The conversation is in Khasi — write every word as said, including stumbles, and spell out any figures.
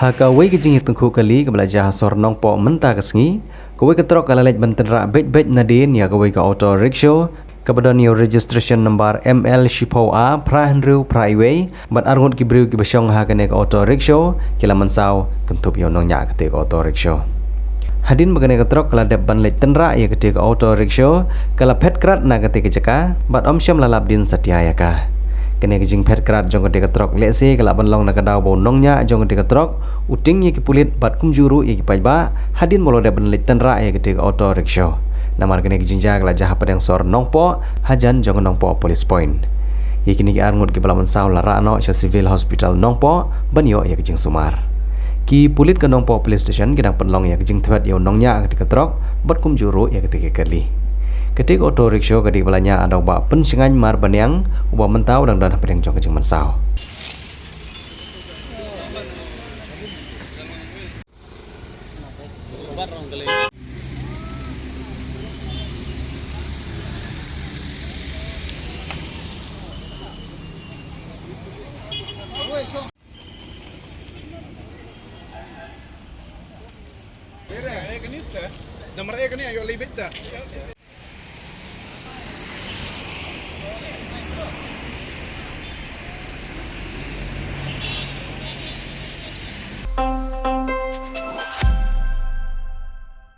Ha kawei ka jingïatyngkhuh kali kaba la jia ha sor Nongpoh mynta ka sngi, kawei ka trok ka la leit ban tynrah beit beit nadien ïa kawei ka auto rickshaw kaba don ïa u registration number M L shiphew A phra hynriew phra wei, bad arngut ki briew kiba shong ha kane ka auto rickshaw ki la mynsaw kynthup ïa u nongñiah kata ka auto rickshaw. Hadien ba kane ka trok ka la dep ban leit tynrah ïa kata ka auto rickshaw, ka la phet krat na kata ka jaka bad ym shym la lap dien satia ïa ka. Kane ka jingphet krat jong kata ka trok lehse ka la ban long na ka daw ba u nongñiah jong kata ka trok u tieng ïa ki pulit bad kumjuh ruh ïa ki paidbah hadien ba u la dep ban leit tynrah ïa kata ka auto rickshaw. Namar kane ka jingjia ka la jia hapdeng sor Nongpoh, hajan jong Nongpoh Police Point. Ïa kine ki arngut kiba la mynsaw la rah noh sha Civil Hospital Nongpoh ban ïoh ïa ka jingsumar. Ki pulit ka Nongpoh Police Station ki dang pynlong ïa ka jingthwet ïa u nongñiah kata ka trok bad kumjuh ruh ïa kata ka kali. Kata ka auto rickshaw ka dei kaba la ñiah da u Bah Pynshngaiñ Marbaniang, uba mynta u dang don hapdeng jong ka jingmynsaw.